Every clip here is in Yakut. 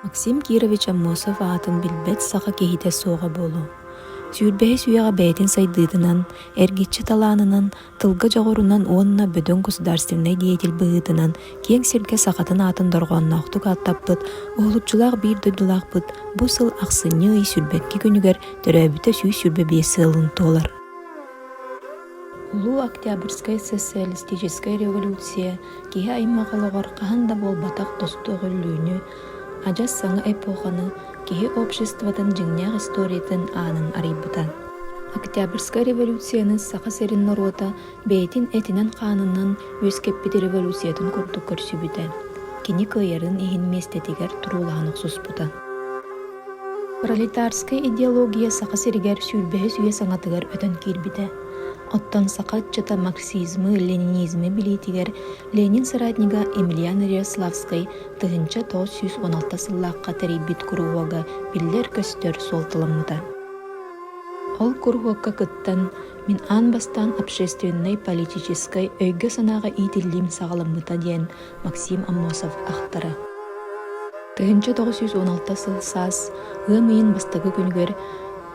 Максим Кирович Аммосов аатын билбэт саха киһитэ суоҕа буолуо. Сүүрбэһис үйэҕэ бэйэтин сайдыытынан, эргиччи талаанынан, тылга дьоҕурунан уонна бөдөҥ государственнай деятель быһыытынан киэҥ сиргэ сахатын аатын дорҕоонноохтук ааттаппыт уһулуччулаах биир дойдулаахпыт бу сыл ахсынньы ый сүүрбэкки күнүгэр төрөөбүтэ 125 сылын туолар. Улуу Октябрьскай социалистическай революция киһи аймах олоҕор хаһан да буолбатах тосту өҕүллүүнү, адьас саҥа эпоханы, киһи обществотын дьиҥнээх историятын аанын арыйбыта. Октябрьскай революцияны Саха сирин норуота бэйэтин этинэн-хаанынан үөскэппит революциятын курдук көрсүбүтэ, кини кыайарын иһин миэстэтигэр туруулаһан охсуспута. Пролетарскай идеология Саха сиригэр сүүрбэһис үйэ саҥатыгар өтөн киирбитэ. Оттон саха ыччата марксизмы, ленинизми билиитигэр Ленин соратнига Емельян Ярославскай 1916 сыллаахха тэрийбит куруһуога биллэр-көстөр суолталаммыта. Ол куруһуокка кыттан, мин аан бастаан общественнай-политическай өйгө-санааҕа иитиллиим саҕаламмыта диэн Максим Аммосов ахтара. 1916 сыл саас ыам ыйын бастакы күнүгэр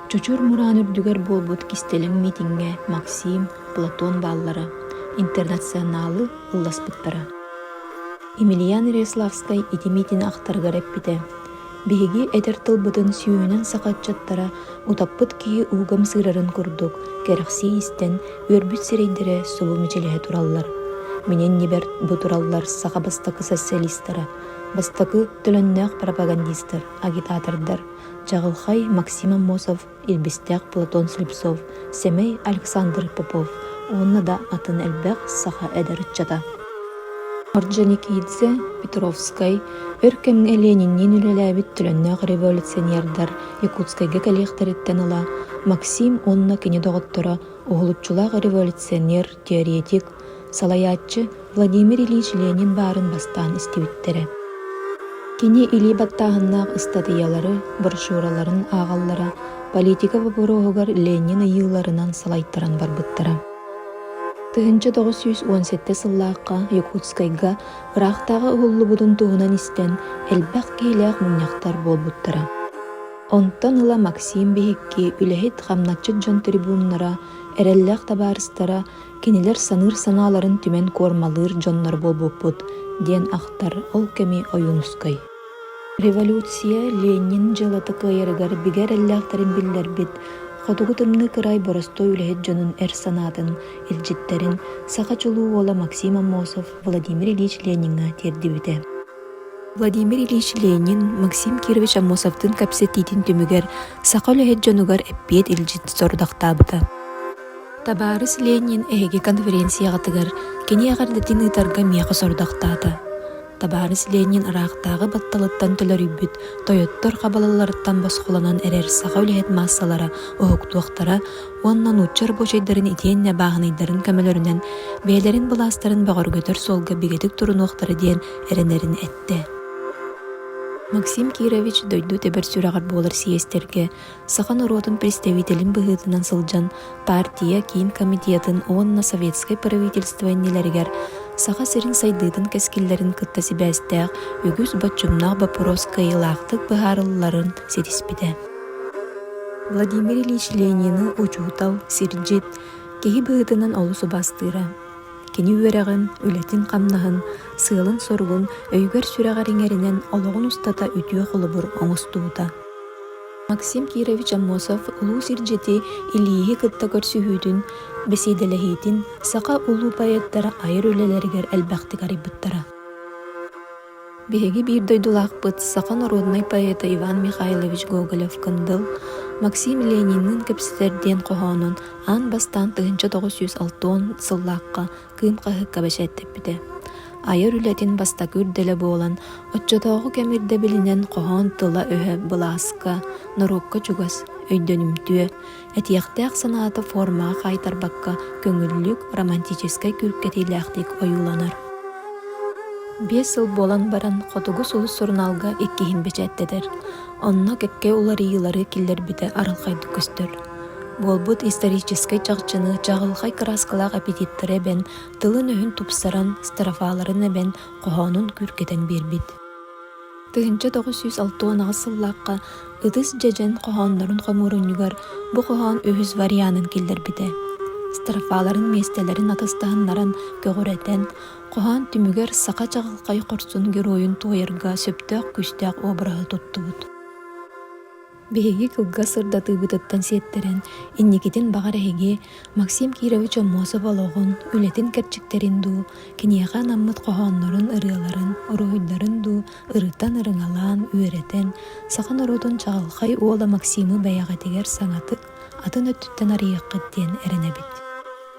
Чочур Мураан үрдүгэр буолбут кистэлэҥ миитиҥҥэ Максим, Платон бааллара, интернационалы ылласпыттара. Емельян Ярославскай ити миитини ахтарыгар эппитэ: «Биһиги этэр тылбытын сүүһүнэн саха ыччаттара утаппыт киһи ууга ымсыырарын курдук кэрэхсии истэн, үөрбүт сирэйдэрэ субу мичилиһэ тураллар. Мин иннибэр бу тураллар саха бастакы социалистара, бастакы төлөннөөх пропагандистар, агитатордар, чаҕылхай Максим Аммосов, илбистээх Платон Слепцов, сэмэй Александр Попов уонна да атын элбэх саха эдэр ыччата. Орджоникидзе, Петровскай өр кэмҥэ Ленинниин үлэлээбит төлөннөөх революционердар Якутскайга кэлиэхтэриттэн ыла Максим уонна кини доҕотторо уһулуччулаах революционер, теоретик, салайааччы Владимир Ильич Ленин баарын бастаан истибиттэрэ. Кини илии баттааһыннаах ыстатыйалары, брошюраларын ааҕаллара, политика боппуруоһугар Ленин ыйыыларынан салайтаран барбыттара. 1917 сыллаахха Якутскайга ыраахтааҕы уһуллубутун туһунан истэн, элбэх киһилээх мунньахтар буолбуттара. Онтон ыла Максим биһикки үлэһит хамначчыт дьон трибуннара, эрэллээх табаарыстара кинилэр саныыр санааларын түмэн куормалыыр дьоннор буолбуппут, диэн ахтар ол кэми Ойуунускай. Революция Ленин дьыалата кыайарыгар бигэ эрэллээхтэрин биллэрбит, хотугу тымныы кыраай боростуой үлэһит дьонун эр санаатын, илдьиттэрин саха чулуу уола Максим Аммосов Владимир Ильич Лениҥҥа тиэрдибитэ. Владимир Ильич Ленин Максим Кирович Аммосовтыын кэпсэтиитин түмүгэр саха үлэһит дьонугар эппиэт илдьит сорудахтаабыта. Табаарыс Ленин эһиги конференцияҕытыгар кини эҕэрдэтин ыытарга миэхэ сорудахтаата. Табаарыс Ленин ыраахтааҕы батталыттан төлөрүйбүт тойоттор хабалаларыттан босхолонон эрэр саха үлэһит маассалара уһуктуохтара уонна нуучча рабочайдарын итиэннэ бааһынайдарын көмөлөрүнэн бэйэлэрин былаастарын бөҕөргөтөр суолга бигэтик турунуохтара диэн эрэнэрин эттэ. Максим Кирович дойду тэбэр сүрэҕэр буолар съезтэргэ саха норуотун представителин быһыытынан сылдьан партия Киин комитетын уонна советскай правительство иннилэригэр Саха сирин сайдыытын кэскиллэрин кытта сибээстээх үгүс боччумнаах боппуруос кыайыылаахтык быһаарылларын ситиспитэ. Владимир Ильич Ленины учуутал, сирдьит, киһи быһыытынан олус убаастыыра. Кини үөрэҕин, үлэтин-хамнаһын, сыалын-соругун өйүгэр-сүрэҕэр иҥэринэн олоҕун устата үтүө холобур оҥостубута. Максим Кирович Аммосов улуу сирдьити Ильиһи кытта көрсүһүүтүн, бэсиэдэлэһиитин саха улуу поэттара айар үлэлэригэр элбэхтик арыйбыттара. Биһиги биир дойдулаахпыт саха норуодунай поэта Иван Михайлович Гоголев-Кындыл Максим Ленинныын кэпсэтэр диэн хоһоонун аан бастаан 1960 сыллаахха Кыым хаһыакка бэчээттэппитэ. Айар үлэтин бастакы үрдэлэ буолан, оччотооҕу кэм ирдэбилинэн хоһоон тыла-өһө былааска, норуокка чугас, өйдөнүмтүө, этиэхтээх санаата формаҕа хаайтарбакка көҥүллүк, романтическай күүркэтиилээхтик ойууланар. Биэс сыл буолан баран «Хотугу сулус» сурунаалга иккиһин бэчээттэтэр. Онно кэккэ уларыйыылары киллэрбитэ арылхайдык көстөр. Буолбут историческай чахчыны чаҕылхай кырааскалаах аппетиттары эбэн, тылын-өһүн тупсаран, строфаларын эбэн, хоһоонун күүркэтэн биэрбит. 1968 сыллаахха Ытыс дьэдьэн хоһооннорун хомуурунньугар бу хоһоон үһүс варианын киллэрбитэ. Строфаларын миэстэлэрин атастаһыннаран көҕүрэтэн, хоһоон түмүгэр саха чаҕылхай хорсун геройун туойарга сөптөөх күүстээх обраһы туттубут. Биһиги кылгас сырдатыыбытыттан сиэттэрэн, инникитин баҕар эһиги Максим Кирович Аммосов олоҕун, үлэтин кэрчиктэрин дуу, киниэхэ анаммыт хоһооннорун, ырыаларын, уруһуйдарын дуу ырытан-ырыҥалаан, үөрэтэн, саха норуотун чаҕылхай уола Максимы бэйэҕитигэр саҥатык, атын өттүттэн арыйыаххыт диэн эрэнэбит.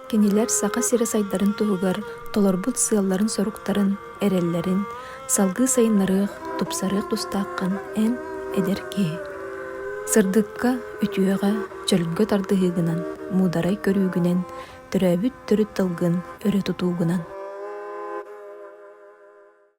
Кинилэр Саха сирэ сайдарын туһугар толорбут сыалларын-соруктарын, эрэллэрин салгыы сайыннарыах, тупсарыах тустааххын эн, эдэр киһи. Сырдыкка, үтүөҕэ, чөлгө тардыһыыгынан, муударай көрүүгүнэн, төрөөбүт төрүт тылгын өрө тутуугунан.